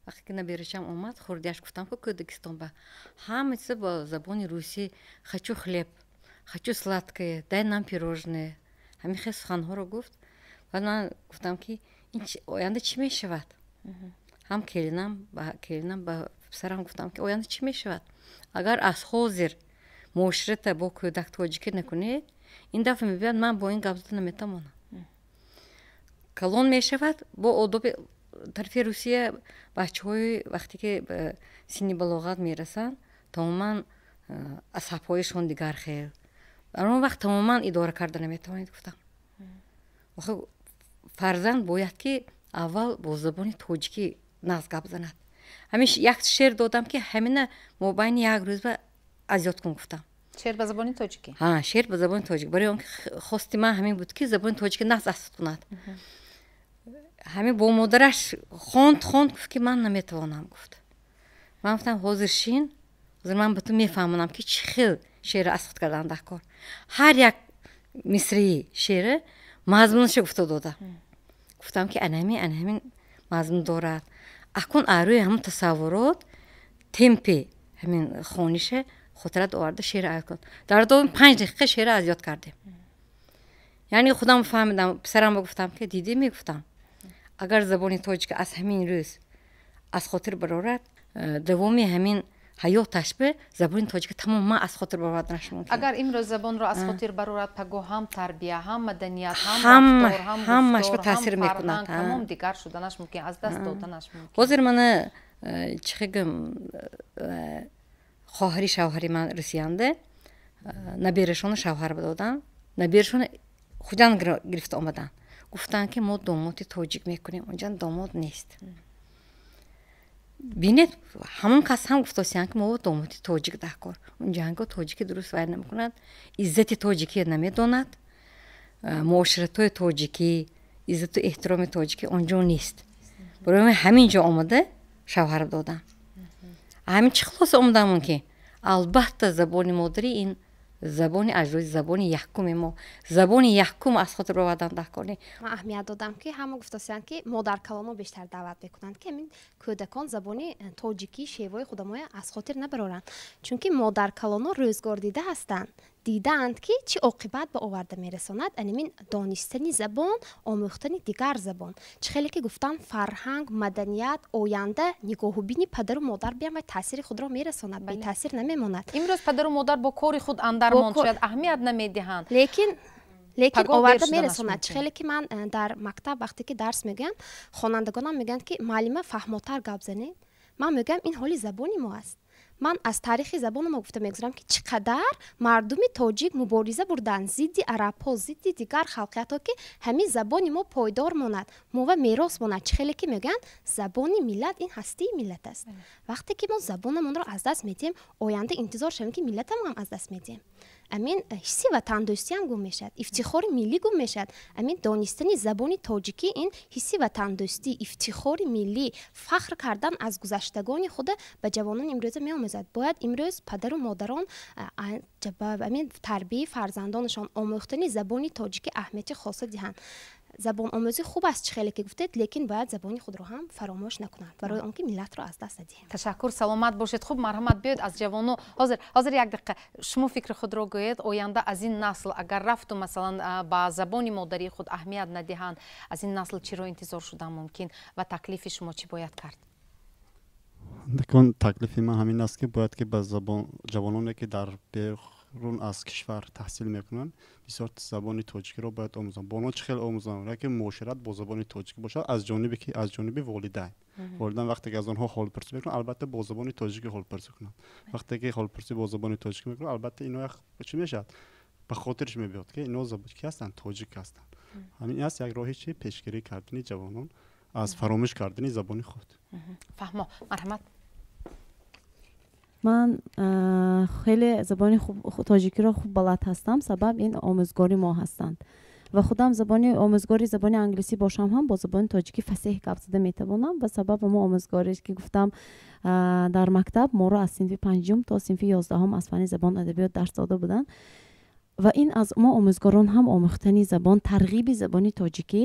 вақте ки наберачам омад, хурдиаш, гуфтам, ки кӯдакистон ба ҳама чиза бо забони русӣ: «Хочу хлеб, хочу сладкое, дай нам пирожное». Ҳамин хел суханҳоро гуфт. Баъд ман гуфтам, ки ин оянда чӣ мешавад? Ҳам келинам, келинам, ба писарам гуфтам, ки оянда чӣ мешавад, агар аз ҳозир муоширата бо кӯдак тоҷикӣ накунед? Ин дафъа мебиёяд, ман бо ин гап зада наметавонам. Калон мешавад, бо одоби тарафи Русия бачаҳои вақте ки ба синни балоғат мерасанд, тамоман асабҳояшон дигар хел, дар он вақт тамоман идора карда наметавонед, гуфтам. Охи фарзанд бояд ки аввал бо забони тоҷикӣ нағз гап занад. Ҳамин як шеър додам, ки ҳамина мобайни як рӯз ба аз ёд кун, гуфтам. Шеър ба забони тоҷикӣ? Ҳа, шеър ба забони тоҷик. Барои он ки хости ман ҳамин буд, ки забони тоҷикӣ нағз аз худ кунад. Ҳамин бо модараш хонд, хонд, гуфт, ки ман наметавонам, гуфт. Ман гуфтам, ҳозир шин, ҳозир ман ба ту мефаҳмонам, ки чӣ хел шеърро аз худ кардан дар кор. Ҳар як мисраи шеъра мазмунашо гуфта дода, гуфтам, ки анҳамин, анҳамин мазмун дорад. Акун аз рӯи ҳамун тасаввурот, темпи ҳамин хониша хотират оварда, шеър аз кун. Дар давоми 5 дақиқа шеъра аз ёд кардем. Яъне худам фаҳмидам. Писарамба гуфтам, ки дидӣ, мегуфтам, агар забони тоҷика аз ҳамин рӯз аз хотир барорад, давоми ҳамин ҳаёташ ба забони тоҷика тамоман аз хотир бароварданаш мумкин. Агар имрӯз забонро аз хотир барорад, пагоҳ ҳам тарбия, ҳам маданият, ҳам рафтор, ҳам ҳамаш ба таъсир мекунад. Тамом дигар шуданаш мумкин, аз даст доданаш мумкин. Ҳозир мана чӣ гӯм, хоҳари шавҳари ман русиянда наберашона шавҳар доданд, наберашона Хуҷанд гирифта омаданд. Гуфтанд, ки мо домоди тоҷик мекунем, онҷа домод нест. Бинед, ҳамон кас ҳам гуфтосиянд, ки мо домоди тоҷик дар кор, он ҷанго тоҷикӣ дуруст вай намекунад, иззати тоҷикӣ намедонад, муоширатҳои тоҷикӣ, иззату эҳтироми тоҷикӣ он ҷо нест. Барои ҳамин ҷо омада шавҳар додам. Ҳамин чӣ хулоса омадам мумкин? Албатта, забони модарӣ ин Забони аҷдодӣ, забони якуми мо, забони якум аз хотир баровардан дар кор не. Ман аҳамият додам, ки ҳама гуфтасиянд, ки модаркалонҳо бештар даъват мекунанд, ки ҳамин кӯдакон забони тоҷикӣ, шевои худамоя аз хотир набароранд, чунки модаркалонҳо рӯзгордида ҳастанд, дидаанд, ки чӣ оқибат ба оварда мерасонад анамин донистани забон, омӯхтани дигар забон. Чӣ хеле ки гуфтам, фарҳанг, маданият, оянда, нигоҳубини падару модар биям ва таъсири худро мерасонад, бетаъсир намемонад. Имрӯз падару модар бо кори худ андармонд, шояд аҳамият намедиҳанд, лекин оварда мерасонад. Чӣ хеле ки ман дар мактаб вақте ки дарс мегӯям, хонандагонам мегӯянд, ки муаллима, фаҳмотар гап занед. Ман мегӯям, ин ҳоли забони мо аст. Ман аз таърихи забони мо гуфта мегузарам, ки чӣ қадар мардуми тоҷик мубориза бурданд зидди арабҳо, зидди дигар халқиятҳо, ки ҳамин забони мо пойдор монад, мова мерос монад. Чӣ хеле ки мегӯянд, забони миллат ин ҳастии миллат аст. Вақте ки мо забонамонро аз даст медиҳем, оянда интизор шавем, ки миллатамон ҳам аз даст медиҳем. Амин ҳисси ватандӯстиам гум мешавад, ифтихори миллӣ гум мешавад. Амин донистани забони тоҷикӣ ин ҳисси ватандӯстӣ, ифтихори миллӣ, фахр кардан аз гузаштагони худа ба ҷавонони имрӯза меомӯзад. Бояд имрӯз падару модарон амин тарбияи фарзандонашон, омӯхтани забони тоҷикӣ аҳамияти хоса диҳанд. Забономӯзӣ хуб аст, чӣ хеле ки гуфтед, лекин бояд забони худро ҳам фаромӯш накунанд, барои он ки миллатро аз даст надиҳем. Ташаккур, саломат бошед. Хуб, марҳамат, биёед аз ҷавоно. Ҳозир як дақиқа шумо фикри худро гӯед. Оянда аз ин насл агар рафту масалан ба забони модарии худ аҳамият надиҳанд, аз ин насл чиро интизор шудан мумкин ва таклифи шумо чӣ бояд кард? Таклифи ман ҳамин аст, ки бояд ки ба забон ҷавононе, ки дар берун аз кишвар таҳсил мекунанд, бисёр забони тоҷикиро бояд омӯзанд. Бо онҳо чӣ хел омӯзанд? Ки муошират бо забони тоҷикӣ бошад аз ҷониби ки аз ҷониби волидайн. Волидайн вақте ки аз онҳо ҳолпурсӣ мекунанд, албатта бо забони тоҷикӣ ҳолпурсӣ кунанд. Вақте ки ҳолпурсӣ бо забони тоҷикӣ мекунанд, албатта ино чӣ мешавад? Ба хотирш мебиёд, ки ино ки ҳастанд, тоҷик ҳастанд. Ҳамин аст як роҳи чи пешгирӣ кардани ҷавонон аз фаромӯш кардани забони худ. Фаҳмо, марҳамат. Ман хеле забони тоҷикиро хуб балад ҳастам, сабаб ин омӯзгори мо ҳастанд ва худам забони омӯзгори забони англисӣ бошам ҳам бо забони тоҷикӣ фасеҳ гап зада метавонам. Ва сабаби мо омӯзгоре ки гуфтам, дар мактаб моро аз синфи панҷум то синфи 11-ум аз фанни забон адабиёт дарс дода буданд ва ин аз мо омӯзгорон ҳам омӯхтани забон, тарғиби забони тоҷикӣ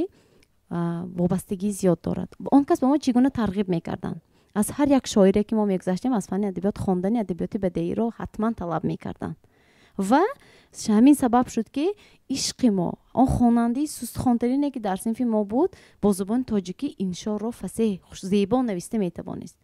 вобастагии зиёд дорад. Он кас ба мо чӣ гуна тарғиб мекарданд? Аз ҳар як шоире ки мо мегузаштем, аз фанни адабиёт хондани адабиёти бадеиро ҳатман талаб мекарданд ва ҳамин сабаб шуд, ки ишқи мо, он хонандаи сустхонтарине ки дар синфи мо буд, бо забони тоҷикӣ иншоро фасеҳ, зебо нависта метавонист.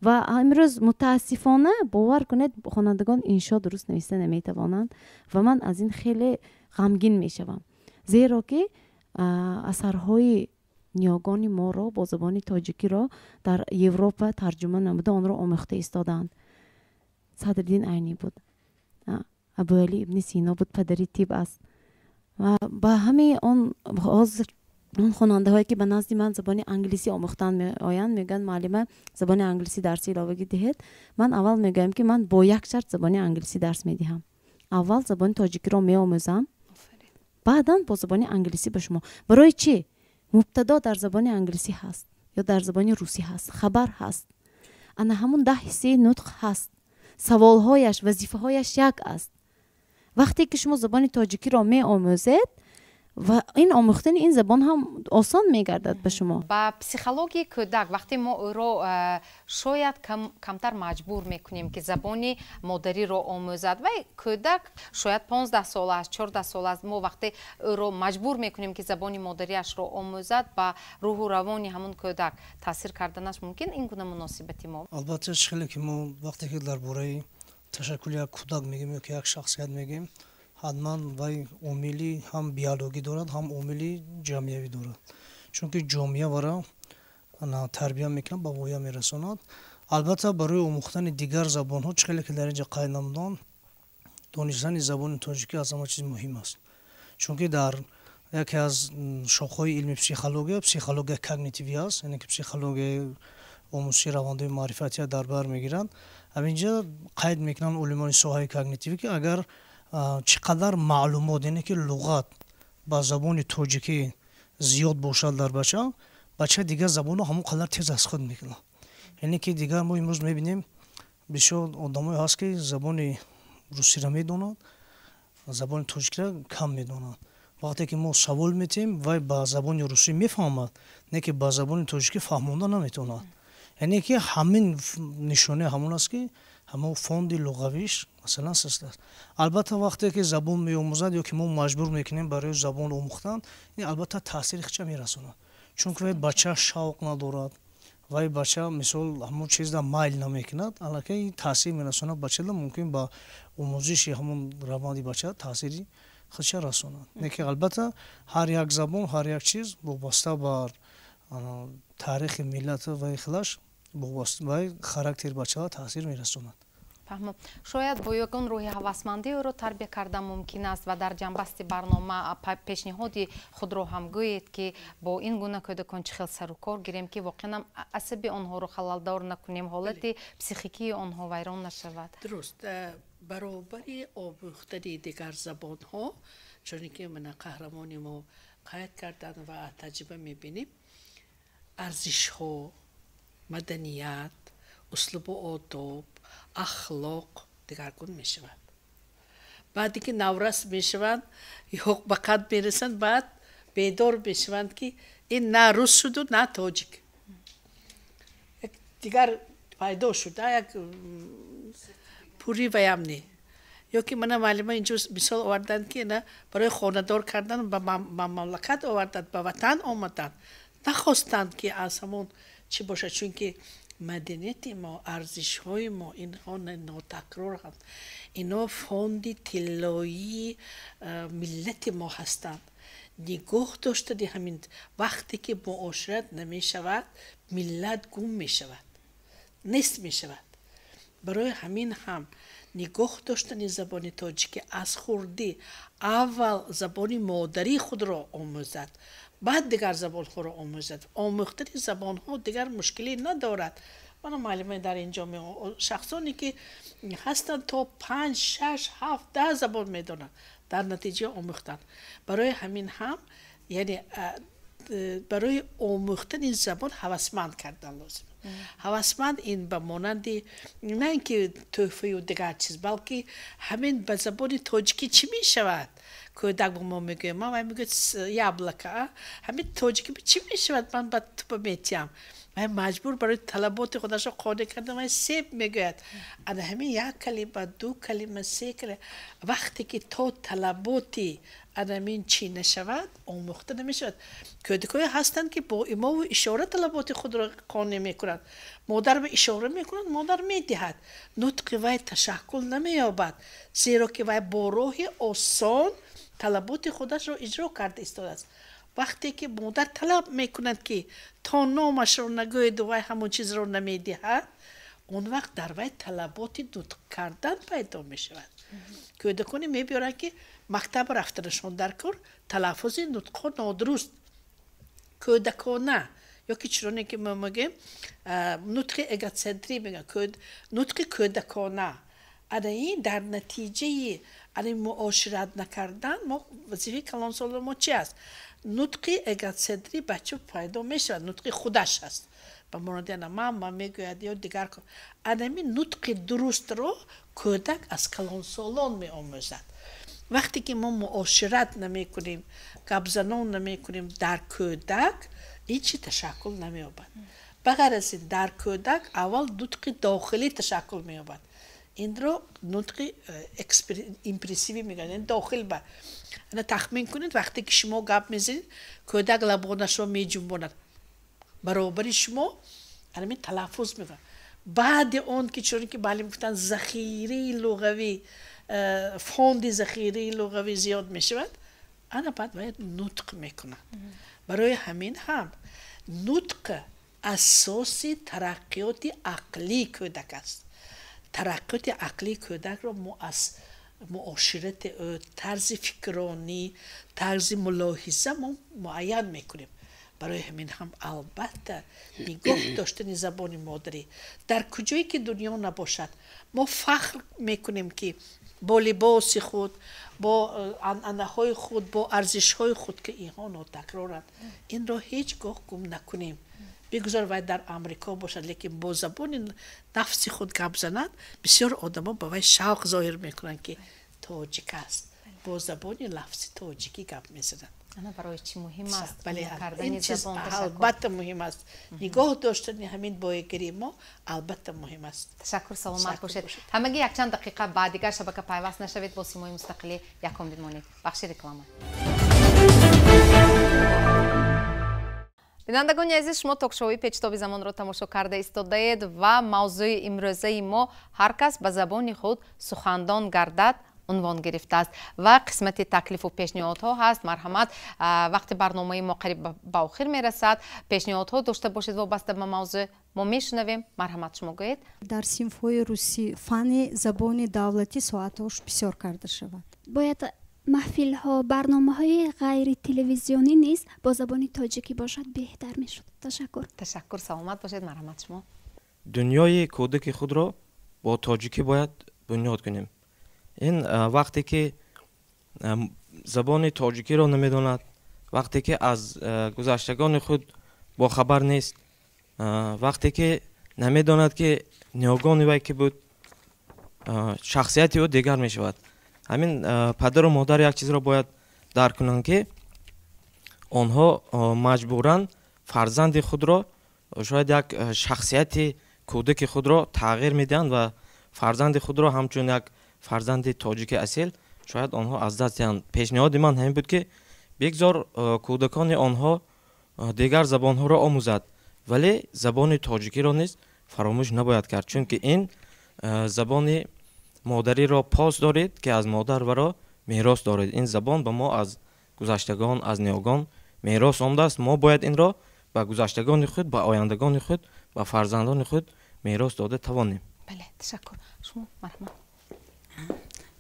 Ва имрӯз мутаассифона, бовар кунед, хонандагон иншо дуруст нависта наметавонанд ва ман аз ин хеле ғамгин мешавам, зеро ки асарҳои ниёгони моро бо забони тоҷикиро дар Европа тарҷума намуда, онро омӯхта истодаанд. Садриддин Айнӣ буд, Абуали ибни Сино буд, падари тиб аст. Ва ба ҳамаи он ҳозир он хонандаҳое ки ба назди ман забони англисӣ омӯхтан меоянд, мегӯянд, муаллима, забони англисӣ дарси иловагӣ диҳед. Ман аввал мегӯям, ки ман бо як шарт забони англисӣ дарс медиҳам. Аввал забони тоҷикиро меомӯзам, баъдан бо забони англисӣ ба шумо. Барои чӣ? Мубтадо дар забони англисӣ ҳаст ё дар забони русӣ ҳаст, хабар ҳаст, ана ҳамун 10 ҳиссаи нутқ ҳаст, саволҳояш, вазифаҳояш як аст. Вақте ки шумо забони тоҷикиро меомӯзед, ва ин омӯхтани ин забон ҳам осон мегардад ба шумо. Ба психологияи кӯдак вақте мо ӯро шояд камтар маҷбур мекунем, ки забони модариро омӯзад, вай кӯдак шояд 15 сола аст, 14 сола аст, мо вақте ӯро маҷбур мекунем, ки забони модариашро омӯзад, ба рӯҳу равони ҳамун кӯдак таъсир карданаш мумкин ин гуна муносибати мо? Албатта, чӣ хеле ки мо вақте ки дар бораи ташаккули як кӯдак мегӯем ё ки як шахсият мегӯем, ҳатман вай омили ҳам биологӣ дорад, ҳам омили ҷамъиявӣ дорад, чунки ҷомеа вара тарбия мекунад, ба воя мерасонад. Албатта, барои омӯхтани дигар забонҳо, чӣ хеле ки дар инҷа қайд намуданд, донистани забони тоҷикӣ аз ҳама чиз муҳим аст, чунки дар яке аз шохҳои илми психология, психология когнитивӣ аст, яъне ки психологияи омӯзиши равандҳои маърифатия дар бар мегиранд. Ҳаминҷа қайд мекунанд олимони соҳаи когнитивӣ, ки агар чӣ қадар маълумот, яъне ки луғат ба забони тоҷикӣ зиёд бошад дар бача, бача дигар забонро ҳамон қадар тез аз худ мекунад. Яъне ки дигар мо имрӯз мебинем, бисёр одамое ҳаст, ки забони русиро медонад, Забони тоҷикиро кам медонанд. Вақте ки мо савол метиҳем, вай ба забони русӣ мефаҳмад, не ки ба забони тоҷикӣ фаҳмонда наметавонад. Яъне ки ҳамин нишонаи ҳамон аст, ки ҳамон фонди луғавиш масалан суст аст. Албатта, вақте ки забон меомӯзад ё ки мо маҷбур мекунем барои забон омӯхтан, ин албатта таъсири худша мерасонад, чунки вай бача шавқ надорад, вай бача мисол ҳамон чизда майл намекунад, аллакай таъсир мерасонад бачада, мумкин ба омӯзиши ҳамон раванди бача таъсири худша расонад. Не ки албатта ҳар як забон, ҳар як чиз вобаста бар таърихи миллату вай хилаш вай характери бачаҳо таъсир мерасонад. Фаҳмам. Шояд бо ягон рӯҳи ҳавасмандӣ ӯро тарбия кардан мумкин аст ва дар ҷанбасти барнома пешниҳоди худро ҳам гӯед, ки бо ин гуна кӯдакон чӣ хел сарукор гирем, ки воқеан ҳам асаби онҳоро халалдор накунем, ҳолати психикии онҳо вайрон нашавад. Дуруст. Баробари омӯхтани дигар забонҳо, чуне ки мана қаҳрамони мо қайд карданд ва аз таҷриба мебинем, арзишҳо, маданият, услубу одоб, ахлоқ дигаргун мешавад. Баъде ки наврас мешаванд ё ба қад мерасанд, баъд бедор мешаванд, ки ин на рус шуду, на тоҷик, як дигар пайдо шуда, як пури ваям не. Ё ки мана муаллима инҷо мисол оварданд, ки на барои хонадор кардан ба мамлакат оварданд, ба ватан омаданд, нахостанд, ки аз ҳамон чӣ бошад, чунки маданияти мо, арзишҳои мо инҳо нотакроранд, инҳо фонди тиллоии миллати мо ҳастанд. Нигоҳ доштани ҳамин, вақте ки муошират намешавад, миллат гум мешавад, нест мешавад. Барои ҳамин ҳам нигоҳ доштани забони тоҷикӣ аз хурдӣ, аввал забони модарии худро омӯзад, баъд дигар забонҳоро омӯзад. Омӯхтани забонҳо дигар мушкилӣ надорад. Мана муаллима дар инҷо шахсоне ки ҳастанд, то 5, 6, 7, 10 забон медонанд, дар натиҷа омӯхтанд. Барои ҳамин ҳам, яъне барои омӯхтани забон ҳавасманд кардан лозим. Ҳавасманд ин ба монанди на ин ки тӯҳфаю дигар чиз, балки ҳамин ба забони тоҷикӣ чӣ мешавад? Кӯдак ба мо мегӯяд, ман вай мегӯяд яблоко, ҳамин тоҷикӣ чӣ мешавад, ман ба ту метиҳам. Вай маҷбур барои талаботи худашро қонеъ кардан вай себ мегӯяд. Ана ҳамин як калима, ду калима, се калима, вақте ки то талаботи анамин чӣ нашавад, омӯхта намешавад. Кӯдакҳое ҳастанд, ки бо имову ишора талаботи худро қонеъ мекунанд. Модар ба ишора мекунад, модар медиҳад. Нутқи вай ташаккул намеёбад, зеро ки вай бо роҳи осон талаботи худашро иҷро карда истодааст. Вақте ки модар талаб мекунад, ки то номашро нагӯеду вай ҳамон чизро намедиҳад, он вақт дар вай талаботи нутқ кардан пайдо мешавад. Кӯдаконе мебиёранд, ки мактаб рафтанашон дар кор, талаффузи нутқҳо нодуруст, кӯдакона, ё ки чуноне ки мо мегӯем нутқи эгоцентрӣ мегӯянд, нутқи кӯдакона. Ана ин дар натиҷаи ана муошират накардан. Мо вазифаи калонсолони мо чи аст? Нутқи эгоцентрӣ бача пайдо мешавад, нутқи худаш аст, ба монанди ана мама мегӯяд ё дигар. Анами нутқи дурустро кӯдак аз калонсолон меомӯзад. Вақте ки мо муошират намекунем, гапзанон намекунем, дар кӯдак ин чи ташаккул намеёбад. Ба ғайр аз ин, дар кӯдак аввал нутқи дохилӣ ташаккул меёбад. Инро нутқи импрессивӣ мегӯянд, дохил ба. Ана тахмин кунед, вақте ки шумо гап мезанед, кӯдак лабонашро меҷунбонад, баробари шумо анами талаффуз мекунад. Баъди он ки, чуноне ки муаллим гуфтанд, захираи луғавӣ, фонди захираи луғавӣ зиёд мешавад, ана баъд бояд нутқ мекунад. Барои ҳамин ҳам нутқ асоси тараққиёти ақлии кӯдак аст. Тараққиёти ақлии кӯдакро мо аз муоширати ӯ, тарзи фикронӣ, тарзи мулоҳиза мо муайян мекунем. Барои ҳамин ҳам албатта нигоҳ доштани забони модарӣ дар куҷое ки дунё набошад, мо фахр мекунем, ки бо либоси худ, бо анъанаҳои худ, бо арзишҳои худ, ки инҳо нотакроранд, инро ҳеҷ гоҳ гум накунем. Бигузор вай дар Амрико бошад, лекин бо забони нафси худ гап занад, бисёр одамо ба вай шавқ зоҳир мекунанд, ки тоҷик аст. Бо забони лафзи тоҷикӣ гап мезананд. Ана барои чӣ муҳим аст кардани забон? Албатта муҳим аст. Нигоҳ доштани ҳамин боигарии мо албатта муҳим аст. Ташаккур, саломат бошед. Ҳамагӣ якчанд дақиқа ба дигар шабака пайваст нашавед, бо Симои мустақили якум бимонед. Бахши реклама. Бинандагони азиз, шумо ток-шоуи Печтоби замонро тамошо карда истодаед ва мавзӯи имрӯзаи мо ҳар кас ба забони худ сухандон гардад унвон гирифтааст ва қисмати таклифу пешниҳодҳо ҳаст. Марҳамат, вақти барномаи мо қариб ба охир мерасад. Пешниҳодҳо дошта бошед вобаста ба мавзӯъ, мо мешунавем. Марҳамат, шумо гӯед. Дар синфҳои русӣ фанни забони давлатӣ соатҳош бисёр карда шавад. Бояд маҳфилҳо, барномаҳои ғайрителевизионӣ низ бо забони тоҷикӣ бошад, беҳтар мешуд. Ташаккур. Ташаккур, саломат бошед. Марҳамат, шумо. Дунёи кӯдаки худро бо тоҷикӣ бояд бунёд кунем. Ин вақте ки забони тоҷикиро намедонад, вақте ки аз гузаштагони худ бохабар нест, вақте ки намедонад ки ниёгони вай ки буд, шахсияти ӯ дигар мешавад. Ҳамин падару модар як чизро бояд дарк кунанд, ки онҳо маҷбуран фарзанди худро, шояд як шахсияти кӯдаки худро тағйир медиҳанд ва фарзанди худро ҳамчун як фарзанди тоҷики асил шояд онҳо аз даст диҳанд. Пешниҳоди ман ҳамин буд, ки бигзор кӯдакони онҳо дигар забонҳоро омӯзад, вале забони тоҷикиро низ фаромӯш набояд кард, чунки ин забони модариро пос доред, ки аз модар варо мерос доред. Ин забон ба мо аз гузаштагон, аз ниёгон мерос омадааст. Мо бояд инро ба гузаштагони худ, ба ояндагони худ, ба фарзандони худ мерос дода тавонем. Бале, ташаккур. Шумо марҳамат.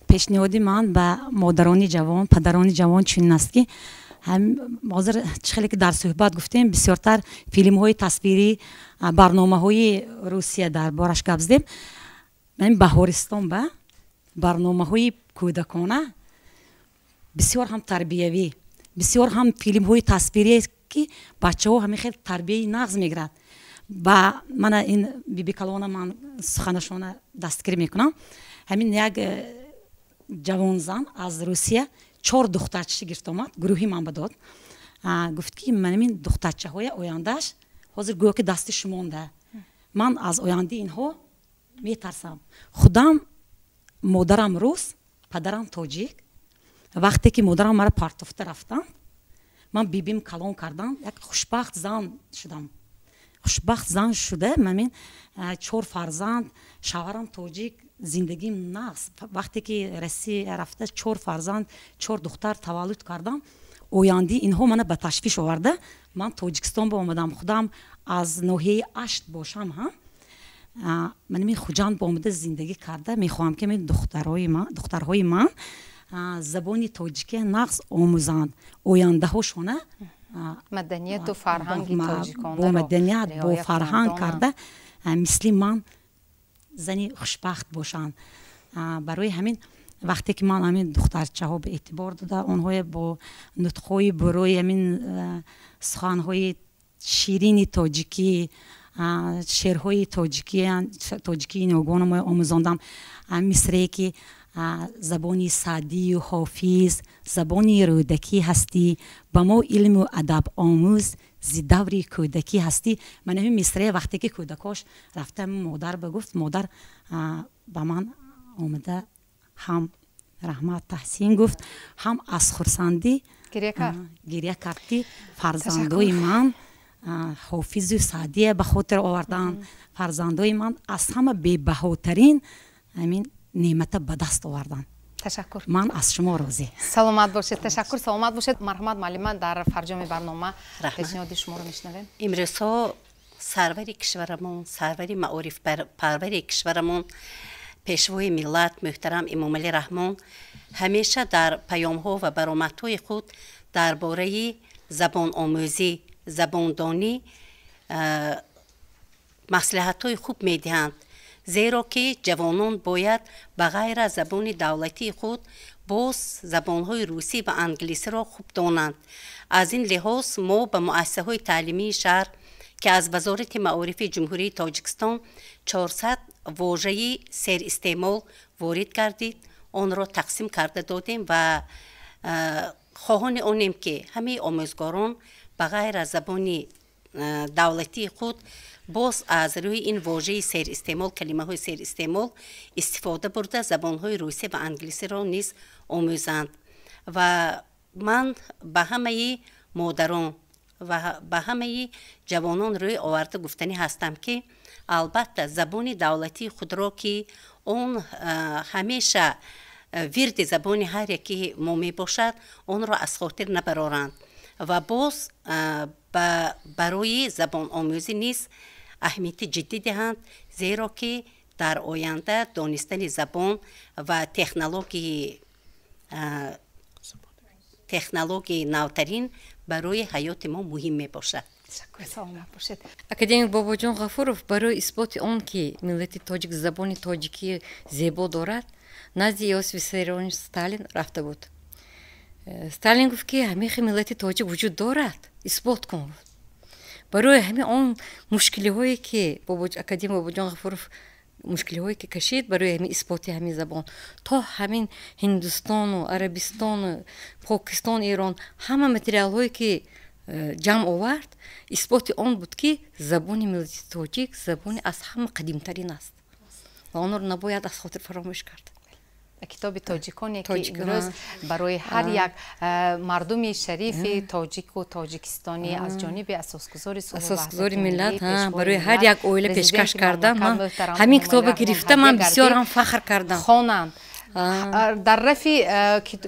Пешниҳоди ман ба модарони ҷавон, падарони ҷавон чунин аст, ки ҳозир чӣ хеле ки дар суҳбат гуфтем, бисёртар филмҳои тасвирӣ, барномаҳои Русия дар бораш гап задем. Ин Баҳористон ба барномаҳои кӯдакона бисёр ҳам тарбиявӣ, бисёр ҳам филмҳои тасвирие, ки бачаҳо ҳамин хел тарбияи нағз мегирад. Ба мана ин бибикалона ман суханашона дастгирӣ мекунам. Ҳамин як ҷавонзан аз Русия 4 духтарча гирифта омад, гурӯҳи ман ба дод. Гуфт, ки манамин духтарчаҳоя ояндааш ҳозир гӯё ки дасти шумонда. Ман аз ояндаи инҳо метарсам. Худам модарам рус, падарам тоҷик. Вақте ки модарам маро партофта рафтанд, ман бибим калон кардам, як хушбахт зан шудам. Хушбахт зан шуда, ман 4 фарзанд, шавҳарам тоҷик, зиндагим нағз. Вақте ки Россия рафта 4 фарзанд, 4 духтар таваллуд кардам, ояндаи инҳо мана ба ташвиш оварда. Ман Тоҷикистон ба омадам, худам аз ноҳияи Ашт бошам ҳам. Ман ин Хуҷанд ба омада зиндагӣ карда, мехоҳам ки духтарҳои ман забони тоҷикӣ нағз омӯзанд, ояндаҳошона маданияту фарҳанги тоҷиконро бо маданият, бо фарҳанг карда, мисли ман зани хушбахт бошанд. Барои ҳамин вақте ки ман ҳамин духтарчаҳо ба эътибор дода, онҳое бо нутқҳои бурӯи ҳамин суханҳои ширини тоҷикӣ, шеърҳои тоҷикии ниёгонамо омӯзондам, мисрее ки забони Саъдию Ҳофиз, забони Рӯдакӣ ҳастӣ, ба мо илму адаб омӯз, зи даври кӯдакӣ ҳастӣ. Ман ҳамин мисрее вақте ки кӯдакош рафта модар ба гуфт, модар ба ман омада ҳам раҳмат таҳсин гуфт, ҳам аз хурсандӣ гиря кард, ки фарзандои ман ҳофизу Саъдия ба хотир оварданд, фарзандои ман аз ҳама бебаҳотарин ҳамин неъмата ба даст оварданд. Ташаккур. Ман аз шумо розӣ. Саломат бошед. Ташаккур, саломат бошед. Марҳамат, муаллима, дар фарҷоми барнома пешниҳоди шуморо мешунавем. Имрӯзҳо сарвари кишварамон, сарвари маорифпарвари кишварамон, пешвои миллат муҳтарам Эмомалӣ Раҳмон ҳамеша дар паёмҳо ва баромадҳои худ дар бораи забономӯзӣ, забондонӣ маслиҳатҳои хуб медиҳанд, зеро ки ҷавонон бояд ба ғайр аз забони давлатии худ боз забонҳои русӣ ва англисиро хуб донанд. Аз ин лиҳоз мо ба муассисаҳои таълимии шаҳр, ки аз Вазорати маорифи Ҷумҳурии Тоҷикистон 400 вожаи серистеъмол ворид гардид, Онро тақсим карда додем ва хоҳони онем, ки ҳамаи омӯзгорон ба ғайр аз забони давлатии худ боз аз рӯи ин вожаи серистеъмол, калимаҳои серистеъмол истифода бурда, забонҳои русӣ ва англисиро низ омӯзанд. Ва ман ба ҳамаи модарон ва ба ҳамаи ҷавонон рӯй оварда гуфтанӣ ҳастам, ки албатта забони давлатии худро, ки он ҳамеша вирди забони ҳар яки мо мебошад, онро аз хотир набароранд ва боз барои забономӯзӣ низ аҳамияти ҷиддӣ диҳанд, зеро ки дар оянда донистани забон ва технологияи навтарин барои ҳаёти мо муҳим мебошад. Саломат бошед. Академик Бобоҷон Ғафуров барои исботи он, ки миллати тоҷик забони тоҷикии зебо дорад, назди Иосиф Виссарионович Сталин рафта буд. Сталин гуфт, ки ҳамин хел миллати тоҷик вуҷуд дорад, исбот кун. Барои ҳамин он мушкилиҳое, ки академик Бобоҷон Ғафуров мушкилиҳое, ки кашид барои ҳамин исботи ҳамин забон, то ҳамин Ҳиндустону Арабистону Покистон, Эрон, ҳама материалҳое, ки ҷамъ овард, исботи он буд, ки забони миллати тоҷик забони аз ҳама қадимтарин аст ва онро набояд аз хотир фаромӯш кард. Китоби тоҷиконе, ки имрӯз барои ҳар як мардуми шарифи тоҷику тоҷикистонӣ аз ҷониби асосгузори асосгузори миллат барои ҳар як оила пешкаш кардам. Ман ҳамин китобро гирифта, ман бисёр ҳам фахр кардам. Хонанд, дар рафи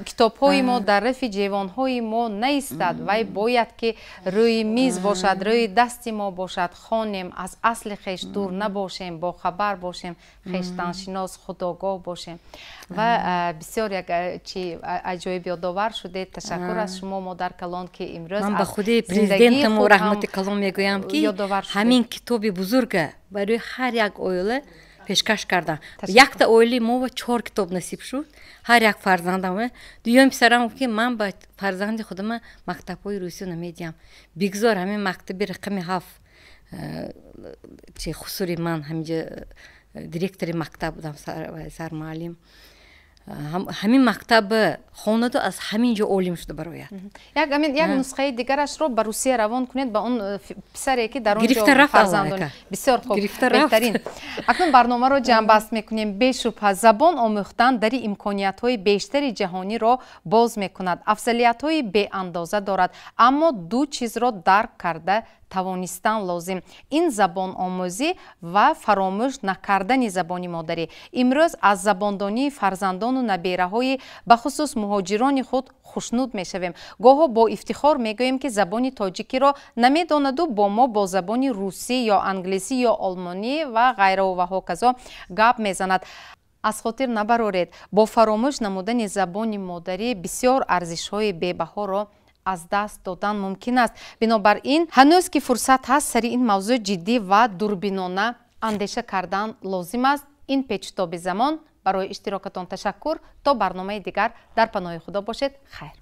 китобҳои мо, дар рафи ҷевонҳои мо наистад, вай бояд ки рӯи миз бошад, рӯи дасти мо бошад. Хонем, аз асли хеш дур набошем, бохабар бошем, хештаншинос, худогоҳ бошем. Ва бисёр як чи аҷоиб ёдовар шудед. Ташаккур аз шумо, модар калон, ки имрӯз ман ба худи президентамо раҳмати калон мегӯям, ки ҳамин китоби бузурга барои ҳар як оила пешкаш кардам. Якта оилаи мо чор китоб насиб шуд, ҳар як фарзандам. Дуюм писарам гуфт, ки ман ба фарзанди худама мактабҳои русиё намедиҳам, бигзор ҳамин мактаби рақами 7, чи хусури ман ҳаминҷа директори мактаб будам, сармуаллим, ҳамин мактаб хонаду аз ҳамин ҷо олим шуда барояд. Як як нусхаи дигарашро ба Русия равон кунед, ба он писаре, ки дар он ҷо фарзандон. Бисёр хуб, беҳтарин. Акнун барномаро ҷамъбаст мекунем. Бешубҳа, забон омӯхтан дари имкониятҳои бештари ҷаҳониро боз мекунад, афзалиятҳои беандоза дорад, аммо ду чизро дарк карда тавонистан лозим: ин забономӯзӣ ва фаромӯш накардани забони модарӣ. Имрӯз аз забондонии фарзандону набераҳои бахусус муҳоҷирони худ хушнуд мешавем. Гоҳо бо ифтихор мегӯем, ки забони тоҷикиро намедонаду бо мо бо забони русӣ ё англисӣ ё олмонӣ ва ғайраву ва ҳоказо гап мезанад. Аз хотир набароред, бо фаромӯш намудани забони модарӣ бисёр арзишҳои бебаҳоро аз даст додан мумкин аст. Бинобар ин, ҳанӯз ки фурсат ҳаст, сари ин мавзӯъ ҷиддӣ ва дурбинона андеша кардан лозим аст. Ин печутоби замон. Барои иштирокатон ташаккур. То барномаи дигар дар паноҳи Худо бошед. Хайр.